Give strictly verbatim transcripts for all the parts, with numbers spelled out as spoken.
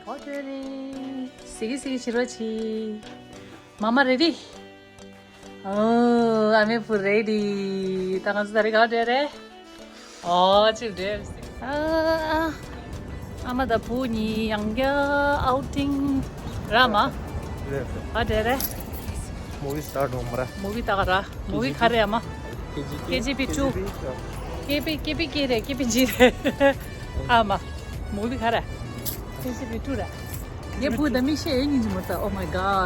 ཨོ་དེ་རེད། སི་གི་སི་གི་བྱེད་རོགས་བྱེད། མ་མ་རེ་ཌི། ཨོ་ཨ་མའི་བུ་རེ་ཌི། ད་ང་ཚོ་ད་རེས་ག་བསྡད་རེད། ཨོ་ཅི་བསྡད་རེད། ཨ་ཨ་མ་དང་བུ་གཉིས་ཡང་བསྐྱར་ཨའུ་ཊིང་ར་མ། རེད་རེད། ག་བསྡད་རེད། མུ་བི་སི་ཊར་ཊི་འོང་མ་ར། མུ་བི་ལྟ་ག་ར། མུ་བི་ག་རེ་ཨ་མ། ཀེ་ཇི་པི་ཀེ་ཇི་པི་ཊུ། ཀེ་ཇི་པི་ཀེ་པི་ཀེ་རེད། ཀེ་པི་ཇི་རེད། ཨ་མ། མུ་བི་ག་རེ། ཀེ་ཇི་པི་ཊུ་རེད། ངའི་བུ་དང་མིག་ཤེལ་ཡོད་སྙིང་རྗེ་མོ་ལྟ། Oh my god.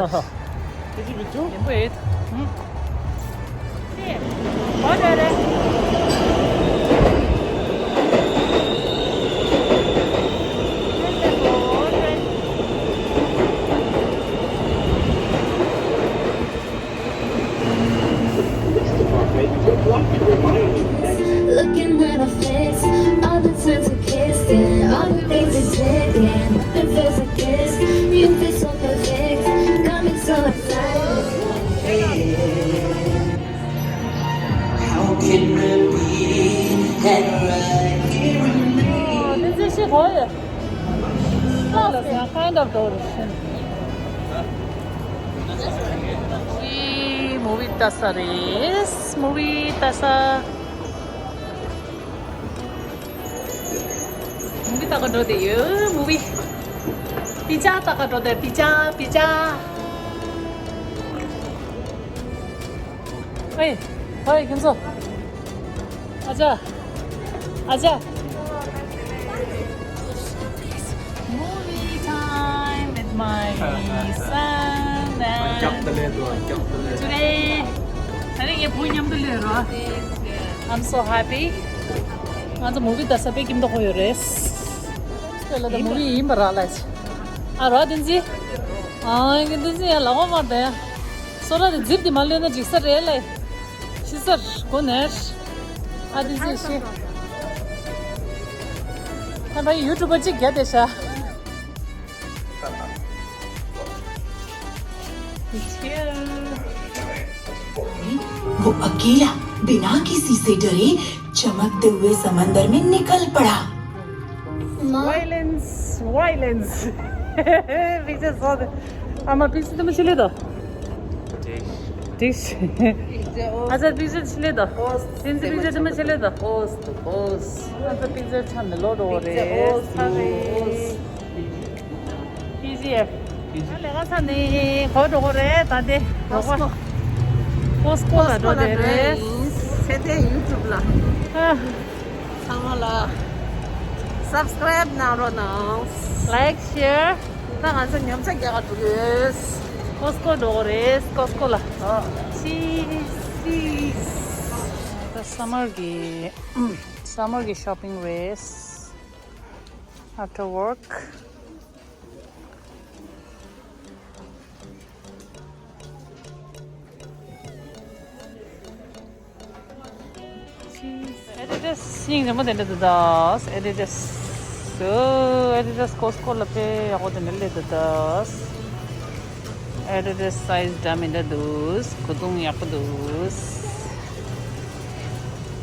ཀེ་ཇི་པི་ཊུ། ཡིན་པོ་ཡོད། ཧུམ། ཤེས། ག་བསྡད་རེད། Looking at her face, all the times we kissed, and all the things we did, yeah. Nothing feels like this. You feel so perfect, got me so excited. How can it be that right here in the Oh, this is shit hole. Kind of door. ཡེ། མུ་བི་ལྟ་ས་རེད། མུ་བི་ལྟ་ས། མུ་བི་ལྟ་ག་འགྲོ་བསྡད་ཡོད། མུ་བི། པི་ཅ་ལྟ་ག་འགྲོ་བསྡད། པི་ཅ། པི་ཅ། ཨེ། ཧོꯏ་ཁྱེད་ཚོ། ཨ་ཅག་ཨ་ཅག Movie time with my son and སྐྱབས་ཏེ་ལེ་དོ། སྐྱབས་ཏེ་ལེ། today ད་རེས་ངའི་བུ་མཉམ་དུ་ལུས་རོ། I'm so happy. ང་ཚོ་མུ་བི་ལྟ་ས་དཔེ་ཀྱིན་ཏོ་ཁོ་ཡོད་རེད། དེ་ལ་ད་མུ་བི་ཡིན་པ་རག་ལ། ཨ་རོ་བསྟན་འཛིན། ཨ་ཡིན་བསྟན་འཛིན་ཡང་ལག་པ་མར་ད་ཡ། སོ་ར་དེ་ཛིབ་དེ་མ་ལོན་ན་འགྲིག་ས་རེད་ལ། ཤི་སར་གོ་ནས། ཨ་དེ་ཚེ་ཤི། ད་བ་ཡུ་ཊུབ་པ་གཅིག་རྒྱ་དེ་ཤ། वो अकेला, बिना किसी से डरे, चमकते हुए समंदर में निकल पड़ा। Violence, violence. Picture so. Ama picture tu machine do. Dish. Dish. Acha picture chile do. Since picture tu machine do. Post, post. Acha picture chan lo do re. P G F. ལས་ཀ་ཚར་ནས་གོ་འགྲོ་གོ་རེད་ད་དེ། རོགས་པ། Costco ལ་འགྲོ་བསྡད་རེད། ཚེ་བརྟན་ཡུ་ཊུབ་ལ། ཨ། ཚང་མ་ལ་subscribe གནང་རོགས་གནང་། Like, share. ད་ང་ཚོ་ཉམས་ཆག་རྒྱག་ག་འགྲོ་གི་ཡོད། Costco འགྲོ་གི་རེད། Costco ལ། ཨ། ཆི་ཆི། ད་summer གི summer གི་shopping རེད། After work. Adidas སྙིང་རྗེ་མོ་དེ་འདྲ་འདུག་ད། Adidas། ཨོ། Adidas Costco ལ་དཔེ་ཡག་པོ་དེ་འདྲ་སླེབས་འདུག་ད། Adidas size འདྲ་མི་འདྲ་འདུག་གོས་ཐུང་ཡག་པོ་འདུག་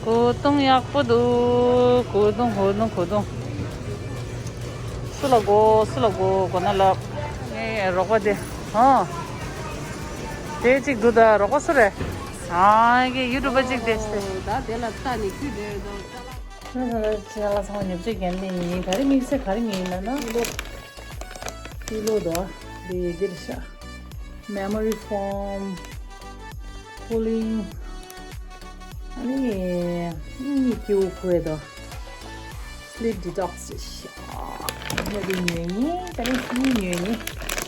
གོས་ཐུང་ཡག་པོ་འདུག་གོས་ཐུང་གོས་ཐུང་གོས་ཐུང་། སུ་ལ་དགོས། སུ་ལ་དགོས། དགོས་ན་ལབ། ངའི་རོགས་པ་དེ། ཧོ། དེ་གཅིག་འདུག་ད། རོགས་པ་སུ་རེད། ཨ་ཀེ་ཡུ་ཊུབ་པ་གཅིག་དེ་སྟེ། ད་དེ་ལ་ལྟ་ནི་ཁྱོད་དེ་དང་ཅ་ལག་ང་ཚོ་ལ་ཚང་མ་ཉོ་ཆ་རྒྱན་ལེན་ཡིན། ད་རེས་དམིགས་བསལ་ག་རེ་ཉོས་ཡིན་ལབ་ན། པི་ལོ། པི་ལོ་དོ། དེ་འདིར་ཤ། Memory foam, cooling. ཨ་ནི་གཉིད་སྐྱིད་པོ་ཁུག་ཡས་དོ། Sleep detox ཤ། ཨ་ནི་ཉོས་ཡིན། ད་རིང་གཉིས་ཉོས་ཡིན།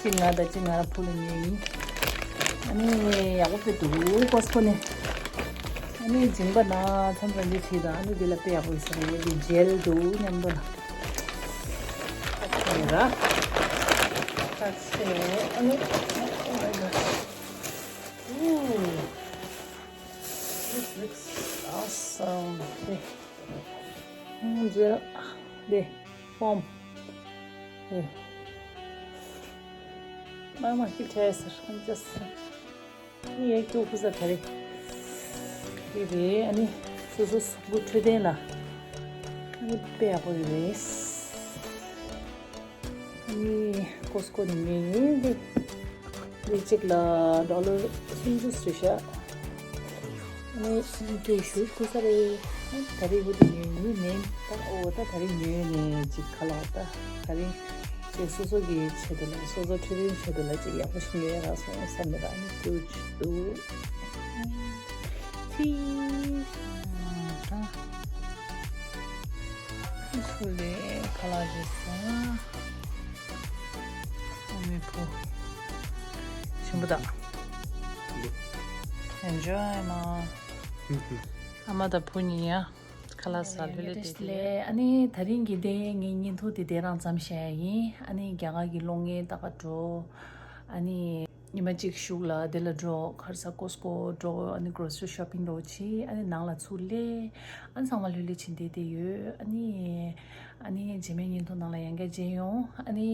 གཅིག་ང་དང་གཅིག་ང་རང་བུ་ལ་ཉོས་ཡིན། ཨ་ནི་ཡག་པོ་དཔེ་འདུག Costco ནས། ཨ་ནི་མཇིང་པ་ན་མཚམས་མཚམས་ཅིག་བྲིས་དང་། ཨ་ནི་འདི་ལ་དཔེ་ཡག་པོ་ཡོད་ས་རེད། འདི་ཇེལ་འདུག་མཉམ་དུ་ལ། ཨ་ནི་ར། ཨ་ནི། Ooh, this looks awesome. Okay. ཇེལ། འདི་ཕོམ། མ་མ་ཧི་ཊེ་སར་ཁམ་ཅེས། ངས་ཀྱོག་ཁུ་ས་ག་རེ། འདི་རེད། ཨ་ནི་སོ་སོ་གཟུགས་པོ་འཕྲོད་བསྟེན་ལ་ཨ་ནི་དཔེ་ཡག་པོ་ཡོད་རེད། ཨ་ནི་ཀོ་སི་ཀོ་ནས་ཉོས་ཡིན། འདི་འདི་གཅིག་ལ་ཌོ་ལར་སུམ་ཅུ་ཙམ་རེད་ཤག་ཨ་ནི་སྐྱེལ་ཞུ་ཐུབ་ས་རེད། ད་རེས་འུ་དེ་ཉོས་ཡིན་ནས། ད་འོ་ད་ད་རེས་ཉོས་ནས་ཅིག་ཁ་ལག་ད་ད་རེས་ཅིག་སོ་སོ་གི་ཆེད་དུ་ལ། སོ་སོ་འཕྲོད་བསྟེན་ཆེད་དུ་ལ་ཅིག་ཡག་པོ་ཞིག་ཉོས་ཡ་རག་སོང་བསམ་ནས། ད་ཨ་ནི་སྐྱེལ་ཞུ་འདུག་ཐི། ཨ། ད་སུ་རེད། ཁ་ལག་རེད་ཟེར། ཨ་མའི་བུ་ཆེན་པོ་དང་། Enjoy མ། ཨ་མ་དང་བུ་གཉིས་ཡ་ཁ་ལག་ཟ་ལྷོད་ལྷོད་བསྡད་དེ། ཨ་ནི་ད་རིང་གི་དེ་ངའི་བརྙན་ཐུང་དེ་དེ་རང་མཚམས་བཞག་ཡ་ཡིན། ཨ་ནི་རྒྱ་གར་གྱི་གློག་བརྙན་ལྟ་ག་འགྲོ། ཨ་ནི་ཉི་མ་གཅིག་གཞུག་ལ་དེ་ལ་འགྲོ། ག་རེ་ཟ། ཀོ་སི་ཀོ་འགྲོ། ཨ་ནི་གྲོ་སི་རི་ཤོ་པིང་འགྲོ་བྱེད། ཨ་ནི་ནང་ལ་ཚུར་སླེབས། ཨ་ནི་ཚང་མ་ལྷོད་ལྷོད་བྱས་བསྡད་དེ་ཡོད། ཨ་ནི་ཨ་ནི་རྗེས་མའི་བརྙན་ཐུང་ནང་ལ་ཡང་བསྐྱར་མཇལ་ཡོང་། ཨ་ནི་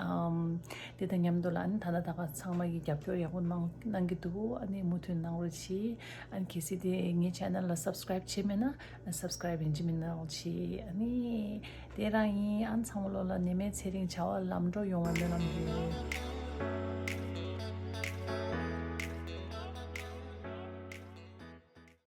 ཨམ། དེ་དང་མཉམ་དུ་ལ་ཨ་ནི་ད་ལྟ་ད་ག་ཚང་མ་གིས་རྒྱབ་སྐྱོར་ཡག་པོ་གནང་གནང་གི་འདུག་ཨ་ནི་མུ་མཐུད་གནང་རོགས་གྱིས། ཨ་ནི་གལ་སྲིད་དེ་ངའི་ཆེ་ནལ་ལ་སབ་སི་ཀ་རེབ་བྱས་མེད་ན་སབ་སི་ཀ་རེབ་ཡིན་གཅིག་མིན་གནང་རོགས་གྱིས། ཨ་ནི་དེ་རང་ཡིན། ཨ་ནི་ཚང་མ་ལོ་ལ་ནད་མེད་ཚེ་རིང་བྱ་བ་ལམ་འགྲོ་ཡོང་བའི་སྨོན་ལམ་ཡོད།